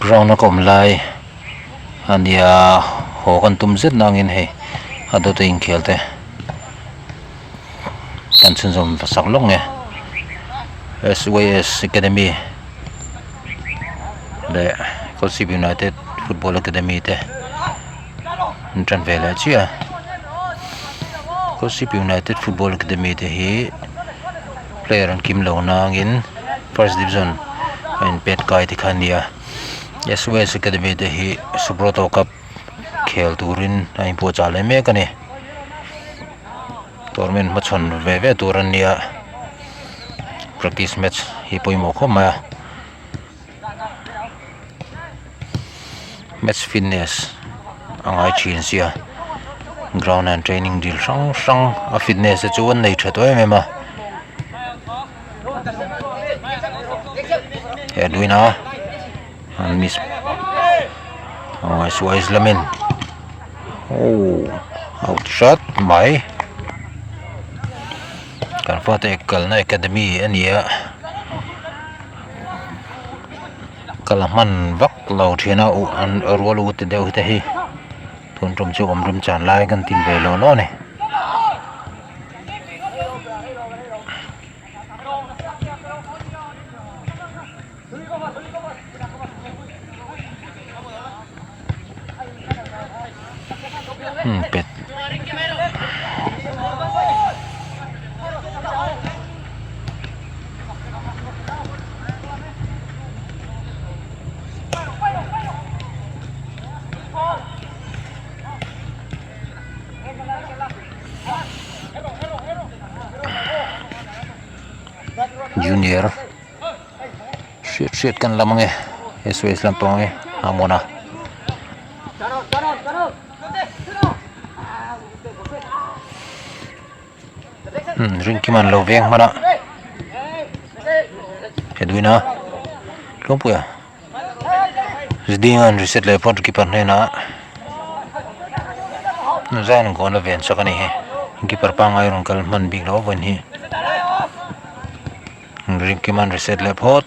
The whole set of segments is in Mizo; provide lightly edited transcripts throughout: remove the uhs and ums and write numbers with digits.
Ground a ka awm lai a nia haw kan tum zet nangin hei a dawt a inkhel te kan chhunzawm va sak lawk nge S_Y_S academy leh Kolasib United football academy te an tan ve leh chiah a Kolasib United football academy te hi player an kim lo nangin first division a in pet kai te kha a ni a S_Y_S academy te hi Subroto cup khel turin a inpuahchah leh mek a ni tournament hmachhawn ve ve tur a nia practice match hi pawimawh khawp mai a match fitness a ngai thin sia ground and training dil hrang hrang a fitness te chu an nei tha tawh em em a Edwin-a an miss aw suai lamin oh out hrat mai kan fate kalna academy a ni a kal a hman vak lo thin a uh an rual u te deuh te hi tun tum chu awm remchan lai kan tin ve lo lo a ni. Pet junior hriat hriat kan lam ange S_Y_S lampang hi a mawn a. Rinkim an lo veng hman a Edwin a tlawmpuia Ziding an reset leh phawt keeper hnenah Zain goal a ven chak a ni hi keeper pangngai rawn kal hman bik loh vawiin hi Rinkim an reset leh phawt.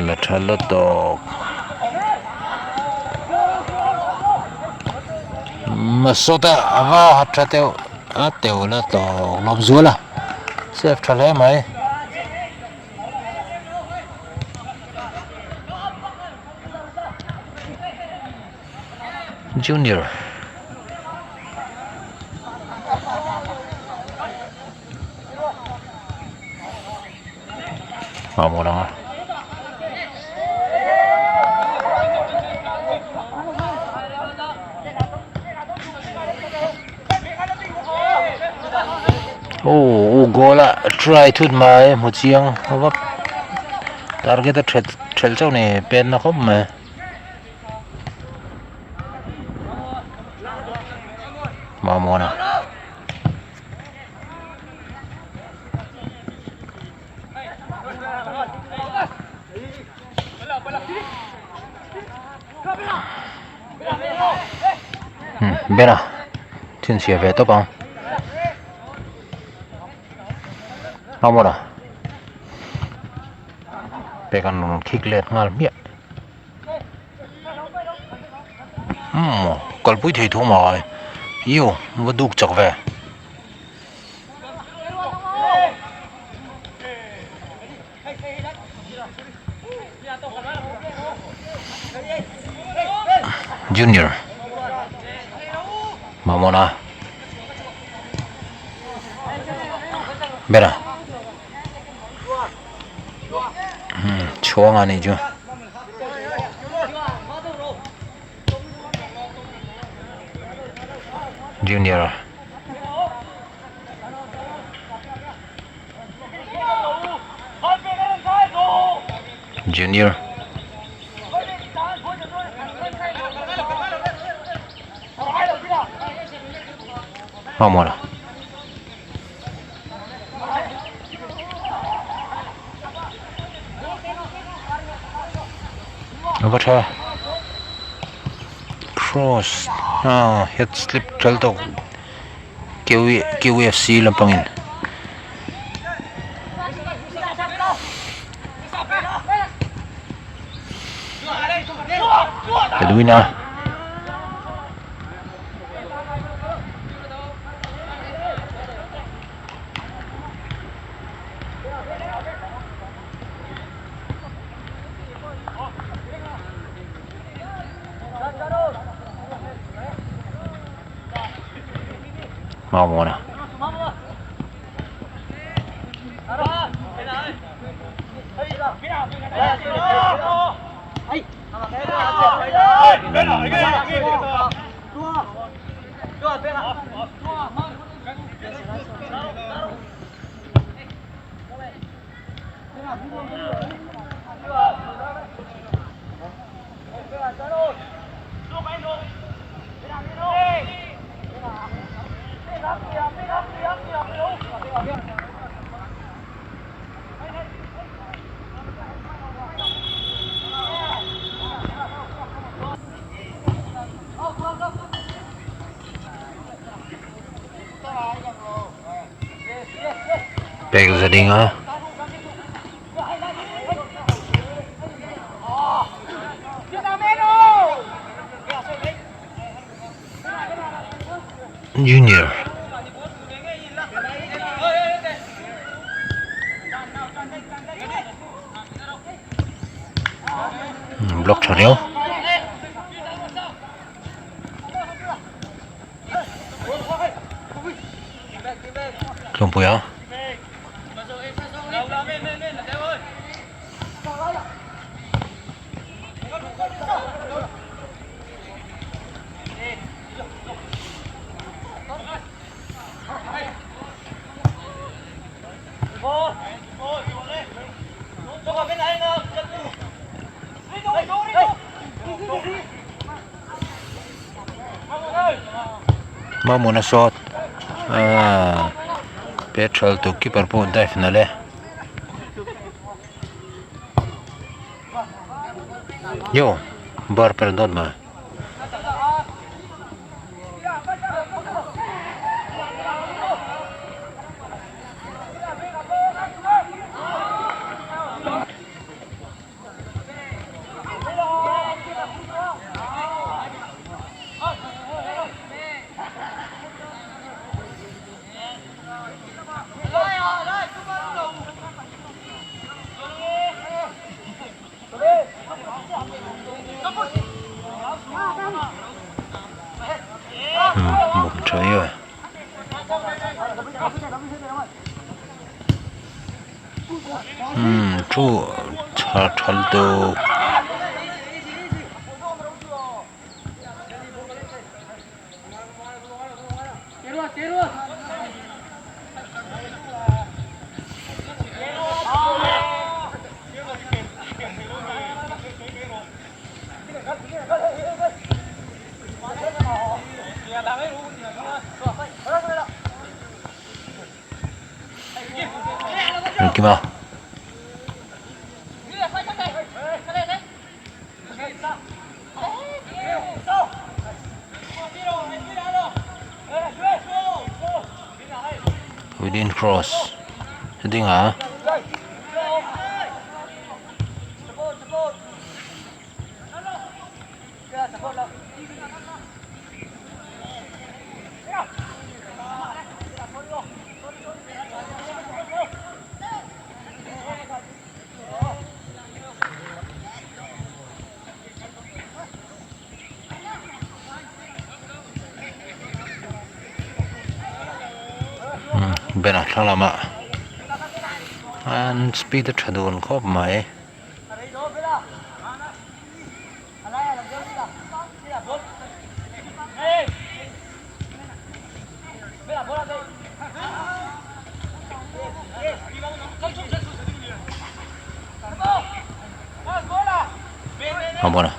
La tha la tawk sawta a va hat tha teuh a teuh la tawk lawm zual a save tha hle mai. Junior. Mamawh lang a. Aw u goal a try thut mai hmu chiang vak target a that thelh chauh ni pen na khawp mai. Mamawh na. Bena chhinchhiah ve tawp ang Amawna pek an rawn khik let nghal hmiah umm kalpui thei thu mai io va duk chak ve. Junior Mamona Bera chhuang a nih chu. Junior Junior Mamawna A va tha cross ah head slip tel tawk Q_F_C lampangin. Edwina. Mamona. Pek za ding a. Junior. Block tha riau. Tlawmpui a. Mamuna sawt aaa petrol tu keeper pawh dive nalh e. Yo bar per dawt mai. Umm chu tha tha lutuk. Engkim a. Within cross ding a. Banner thlang lamah an speed a tha dun khawp mai. A bawr a.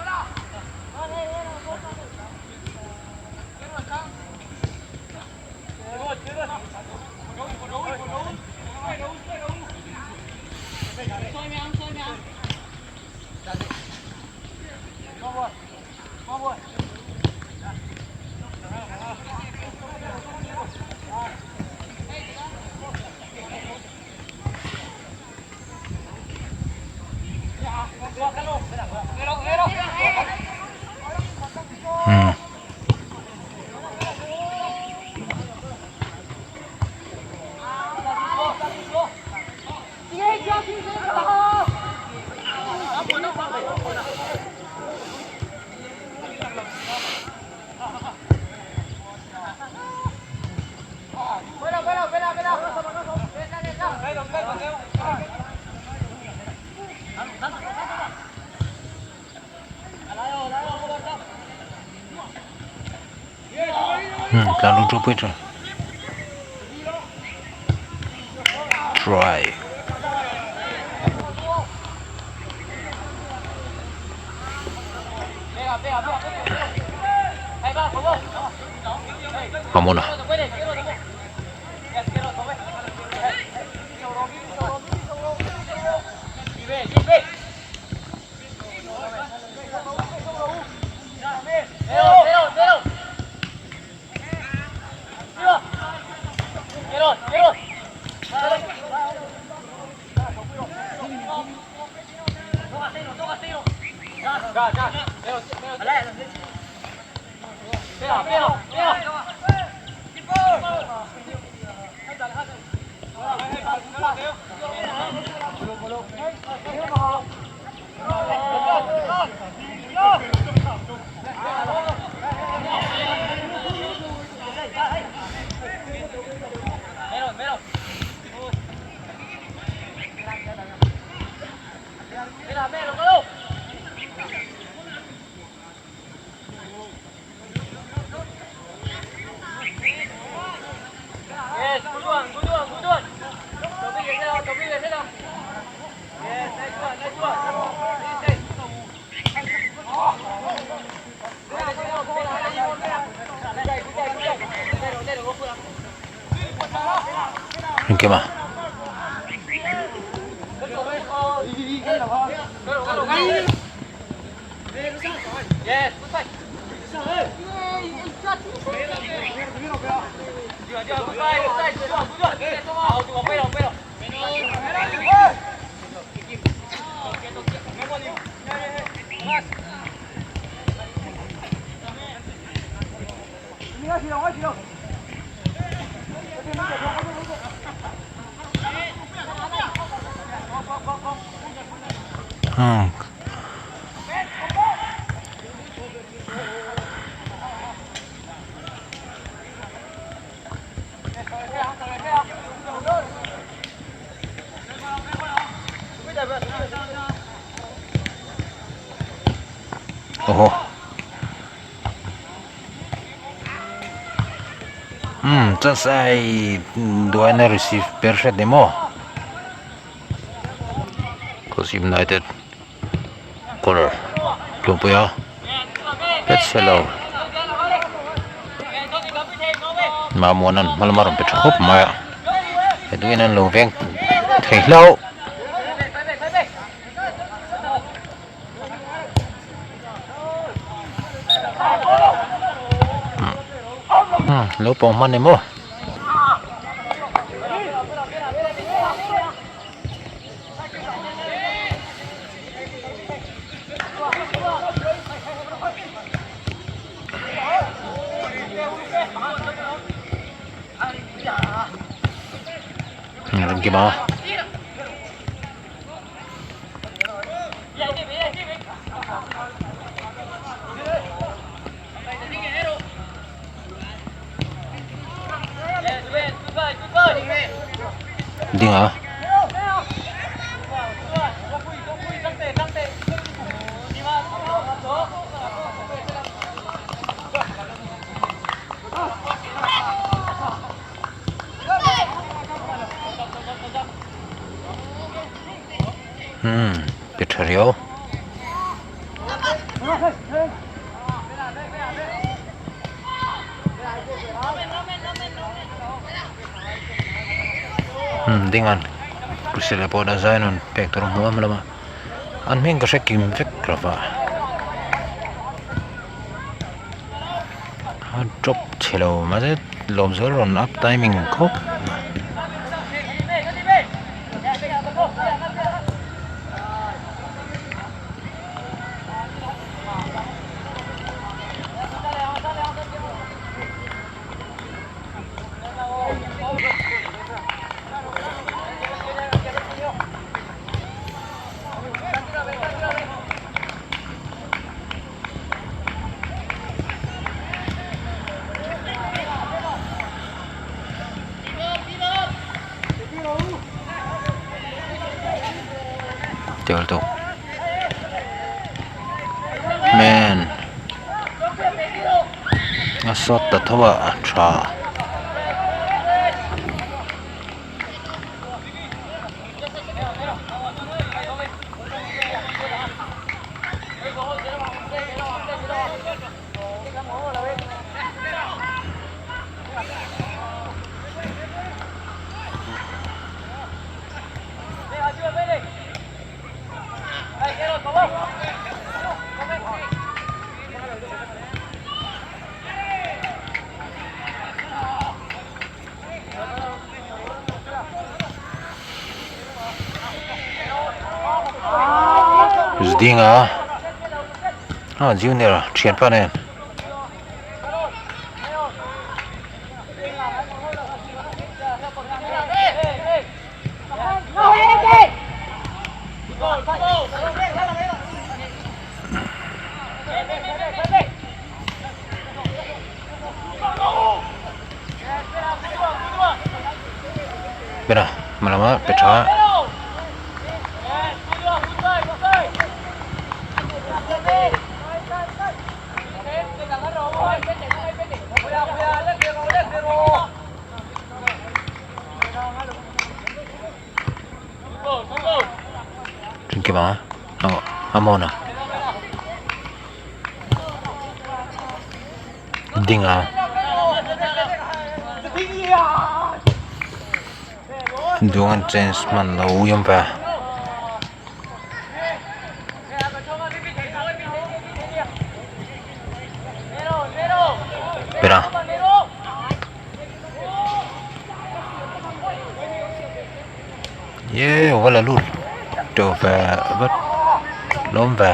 Hmm tlan lut ropui tha try. Mamona. Engkema. Hmm. Oho. Hmm, chance ai duaina receive per hret ni maw. Kolasib United corner tlawmpui a pet se lo Mamuanan hma lama rawn pe tha khawp mai a hetuiin an lo veng thei hlauh. Lo pawng hman em aw. Rengkima. Ding a. Hmm ti tha riau. Hmm ding an kusile pawh a zai nawn pek tur a hmu em lama an hming ka hre kim vek lova a drop chhe lo mahse lawmzual rawn up timing khawp. Tel tawk man. A sawt ta tho a a tha. Zinga ah junior thianpa nen. Bera hma lama pe tha. Engkim a a mawn a ding a duang an change hman lo ui awm ve. Bera. Ye va la lut teuh ve vat lawm ve.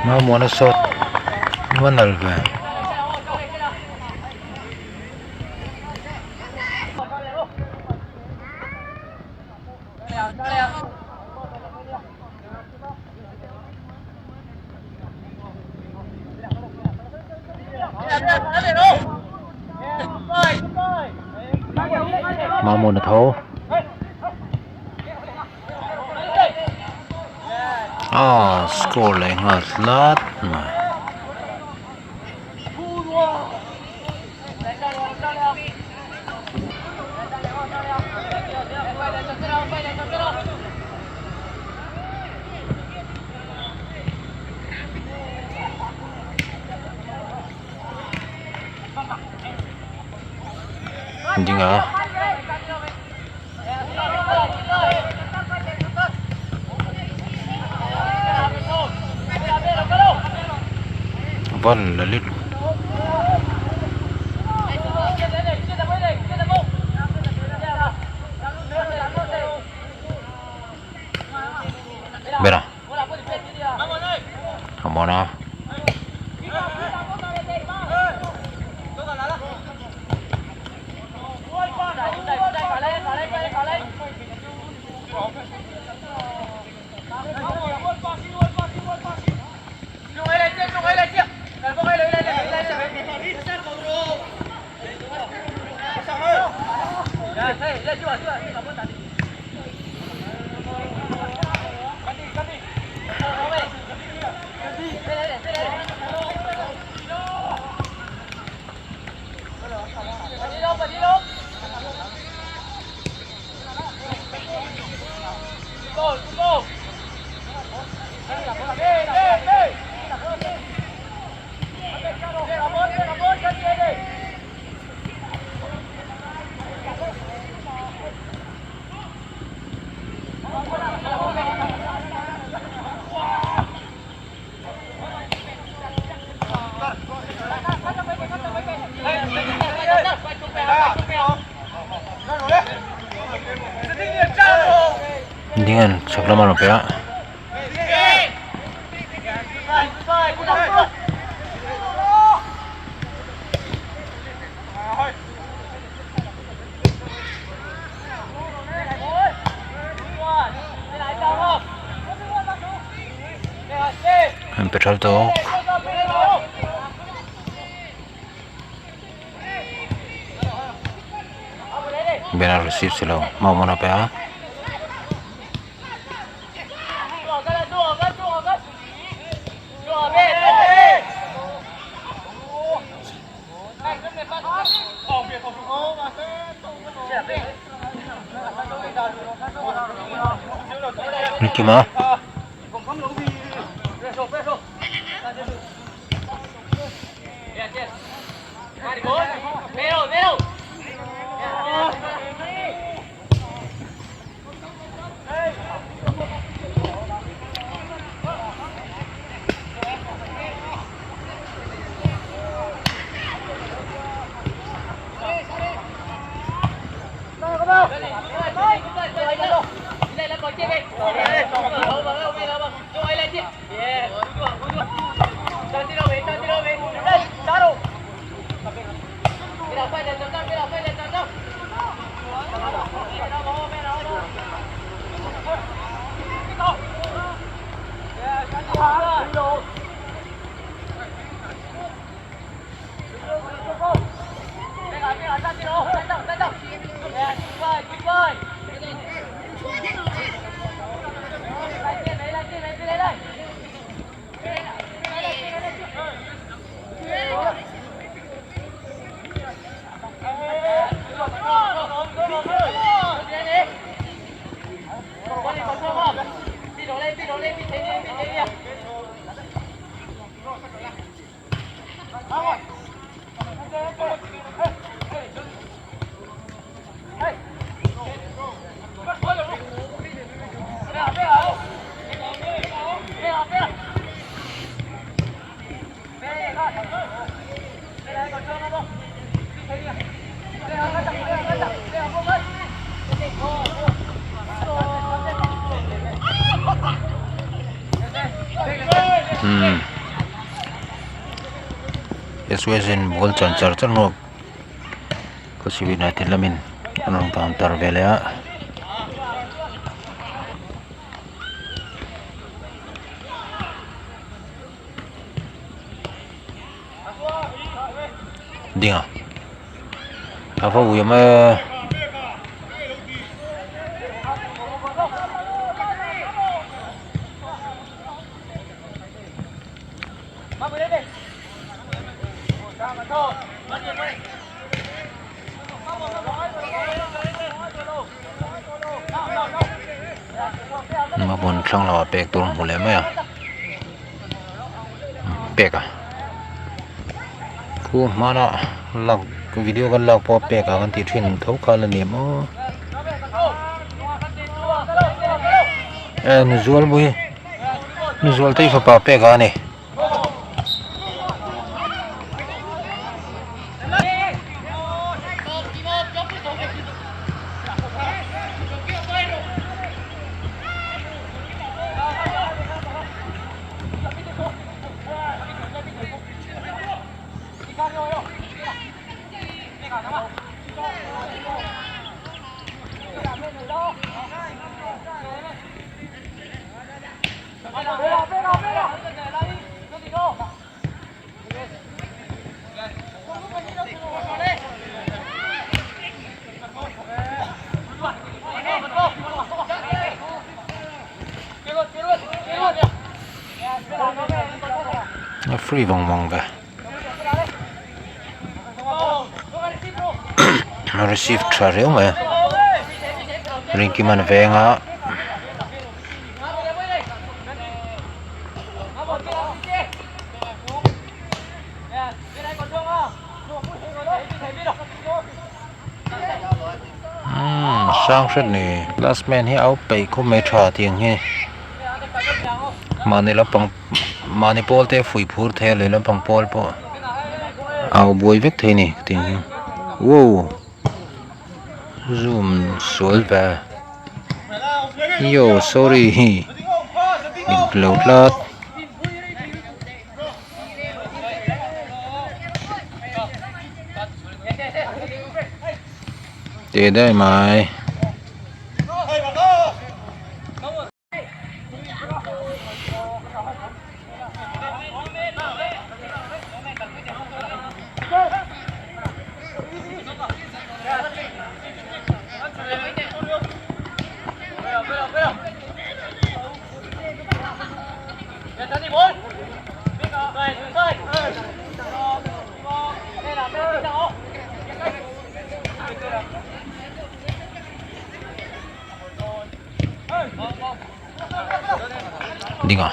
Mamuana sawt va nal ve. Mamuana tho. Ah score leh nghal tlat mai. Ding a. Van la lit. Bera. Amona. Ding an chhak lamah a rawn pe a. An petrol tawk. Ben a receive si lo Mamuana pe a. Kima. SOS in ball chan char char hnuah Khawsik United lamin an rawn counter ve leh a. Ding a a va ui awm e. A vawn thlang lamah pek tur a hmu leh mai a pek a khu hmana lak video kan lak pawh pek ah kan tih thin tho kha la ni maw eh nuzual pawh hi nuzual te hi fapa pek ah a ni. A free vang vang ve a receive tha riau mai a Rinkiman venga. Umm hrang hret ni last man hi a au peih khawp mai tha tiang hi mahni lampang mahni pawl te fuih phur thei a leh lampang pawl pawh a au buai vek thei a ni tiang hi wow zoom sual ve. Yo sorry hi dik lo tlat. Teh daih mai. Ding a.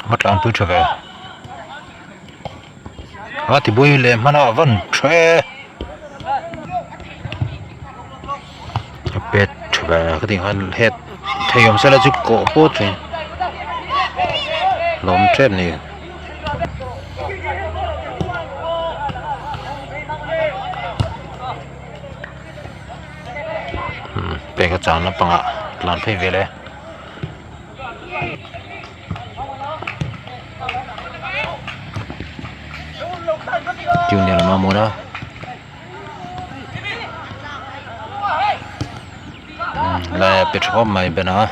Hma tlan pui tha ve a ti bui leh hman a van tha e a pet tha ve ka tih khan het thei awm sela chu kawh pawh thei lawm tep a ni. Pek a chan lampangah tlan phei vel e. Junior a mamawh a lai a pe tha khawp mai Ben a.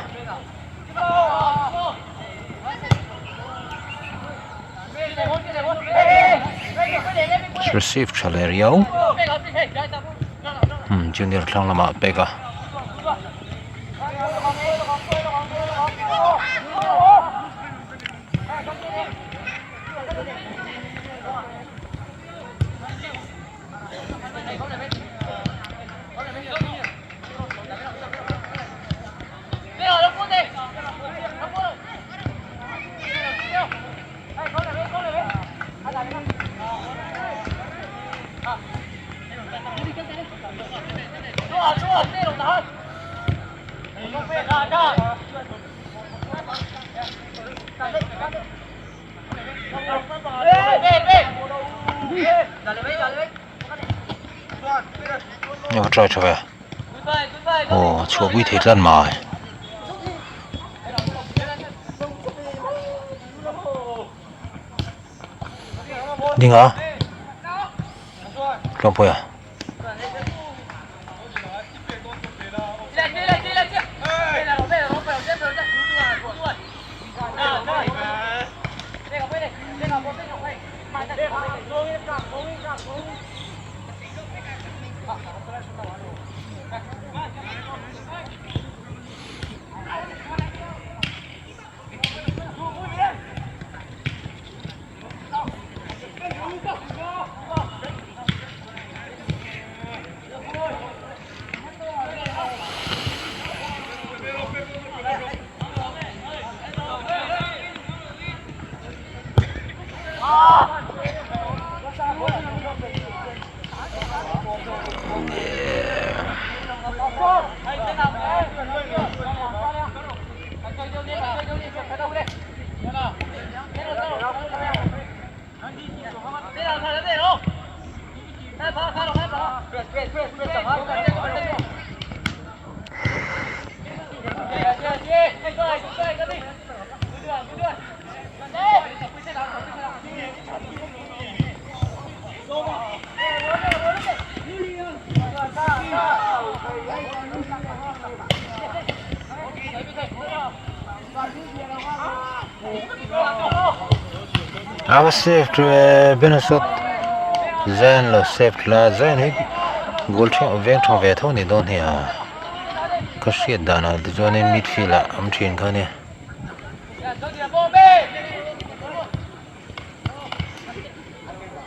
Receive tha leh riau junior thlang lamah a pek a. Ava try tha ve aw chhuah pui thei tlat mai. Ding a tlawmpuia. Ava save tha ve Benasut Zion lo save tla Zion hi goal tha veng tha ve tho ni dawn hi a ka hriat danah tichuanin midfield ah awm thin kha nia.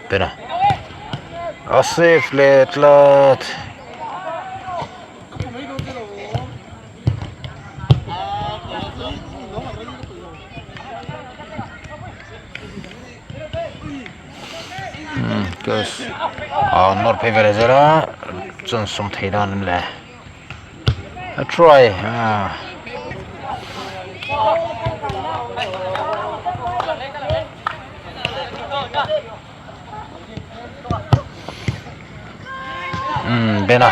Pena a save leh tlat. Umm a nawr phei vel zel a chuan sawm thei dan an le a try ah. Umm bena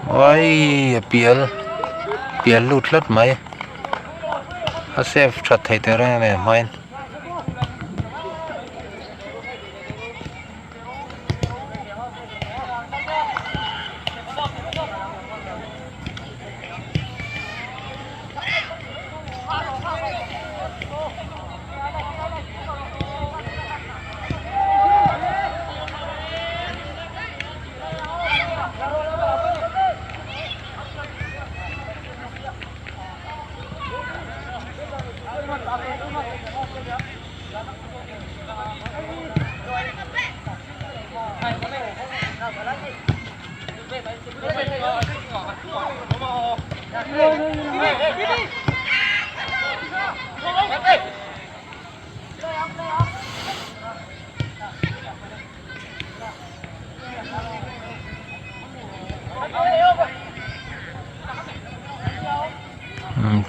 awii a pial pial lut tlat mai a save that theih teh reng em hmain.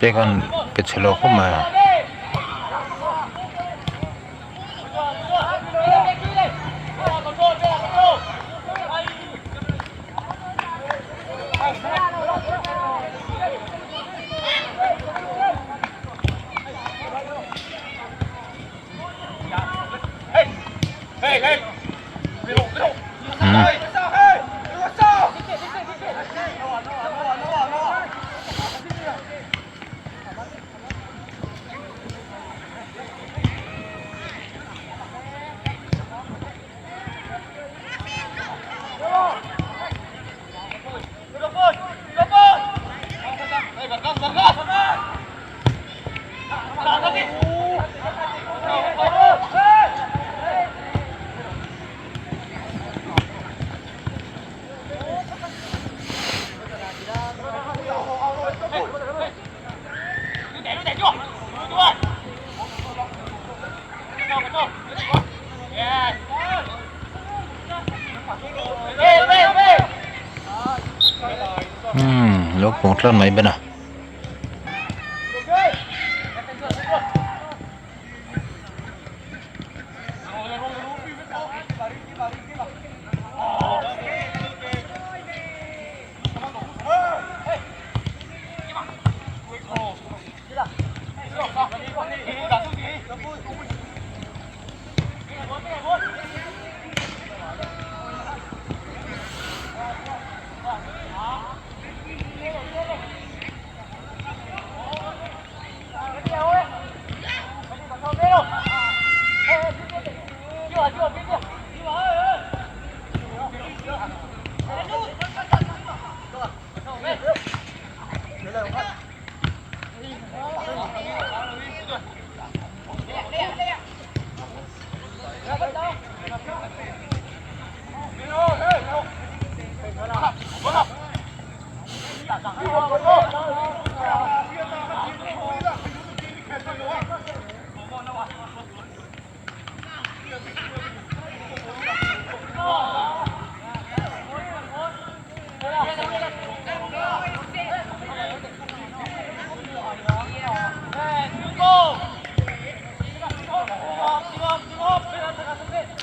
Pek an pe chhe lo khawp mai a. Umm lo pawng tlat mai bawk a.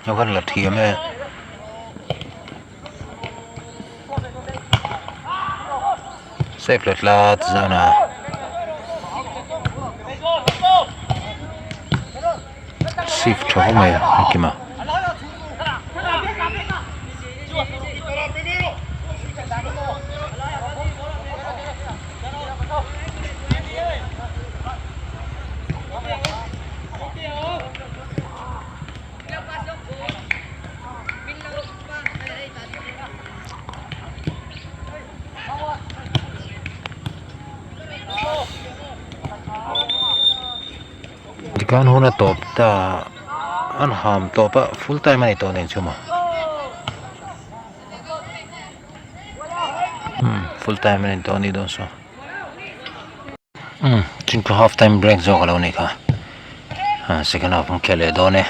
Nó gần là thiam e. Save let lat zana. Save tha khawp mai a kima. Tikhan hun a tawp ta an ham tawp a full time a ni tawh nen chu maw umm full time a ni tawh a nih dawn saw. Umm chungkhaw half time break zawk a lo nih kha. Second half an khel leh dawn e.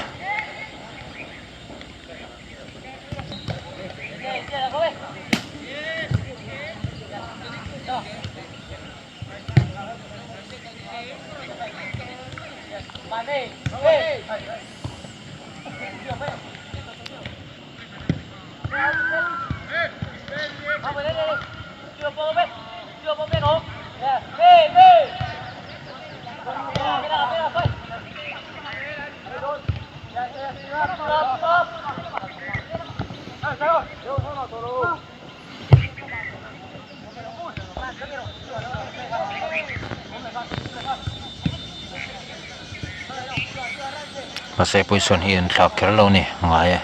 Mahse position hi an thlak kher lo a ni ngai e.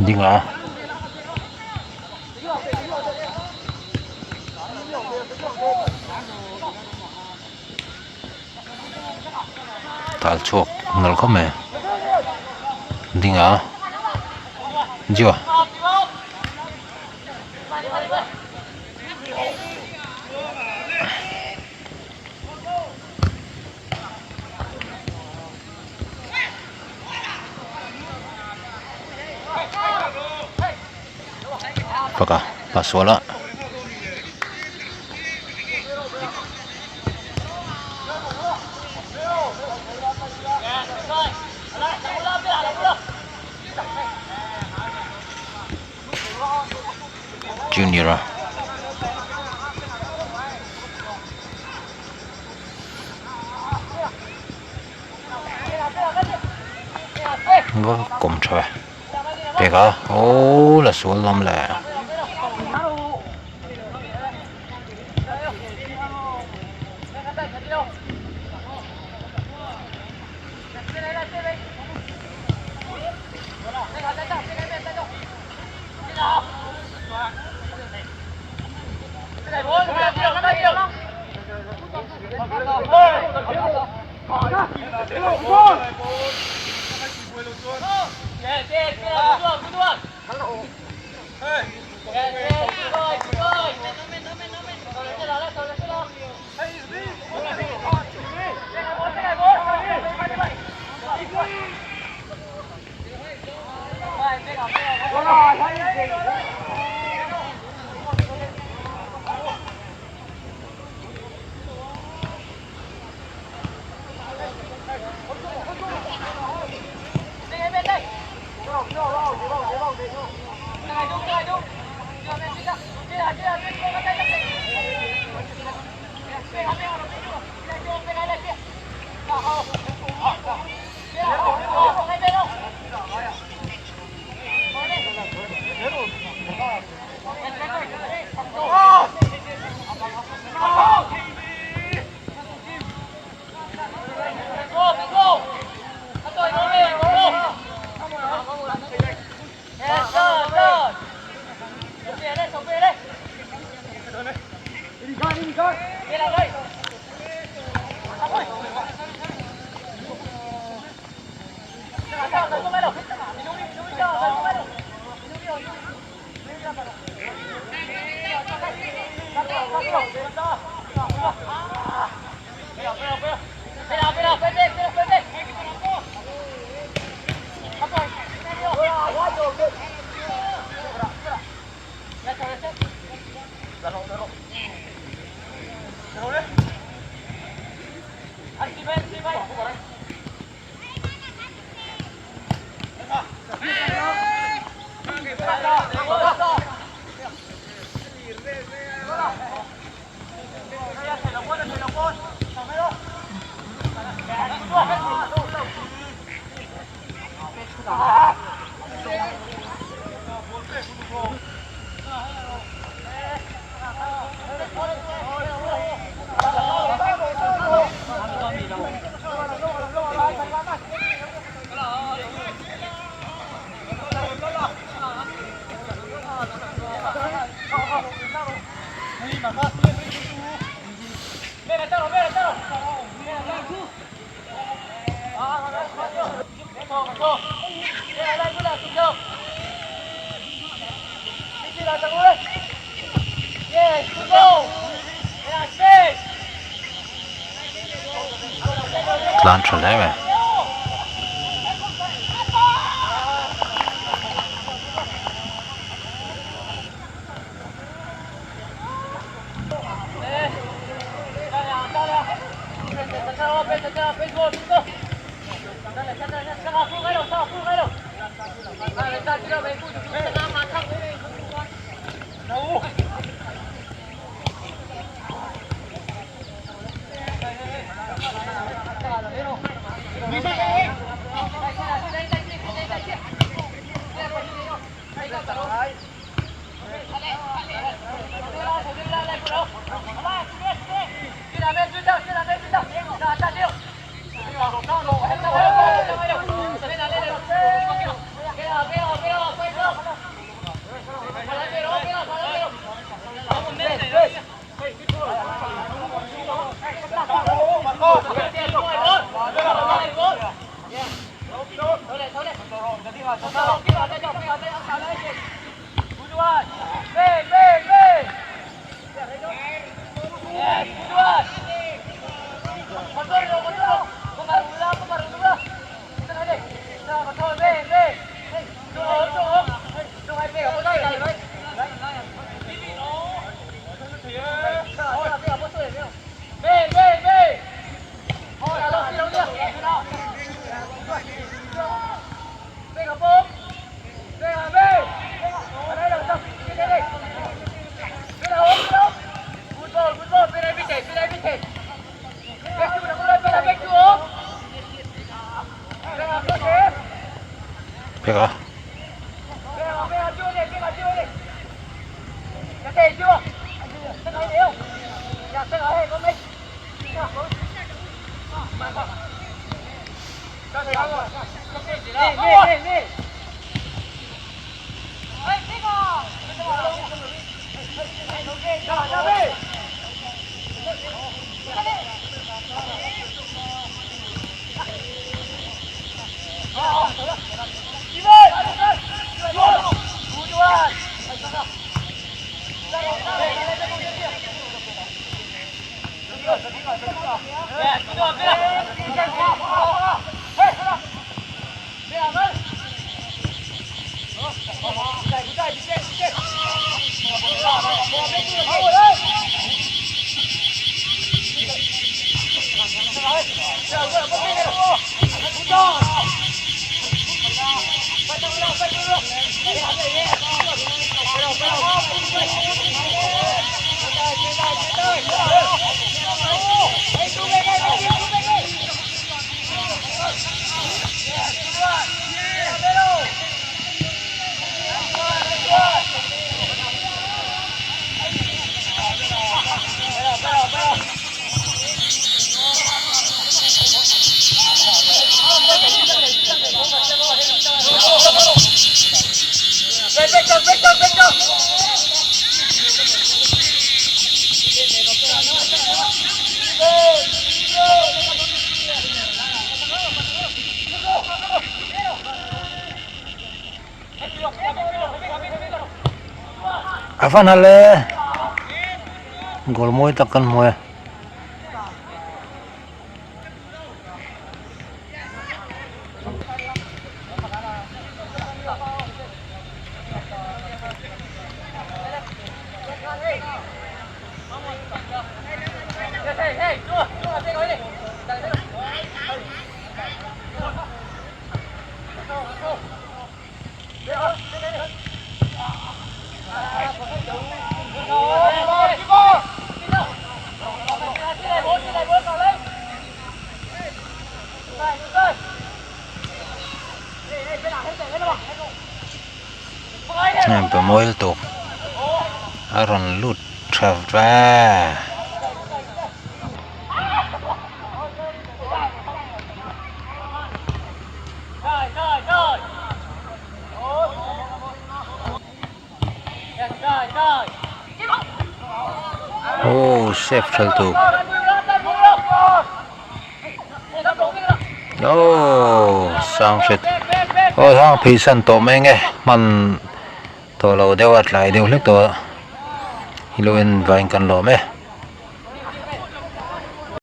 Ding a. Tal chhuak nalh khawp mai ding a Jiwa. Faka pasual a. Junior a. Va kawm tha ve pek a aww la sual lam le. Tlan tha hle mai. Pek a. A van hal e goal mawi tak kan hmu e. Heng pe mawi lutuk a rawn lut tha va. Oh safe tha lutuk oh sang hret aw hang phei san tawh mai nge hman tawh lo deuh a tlai deuh hlek tawh a ilo en vangin kan lawm e.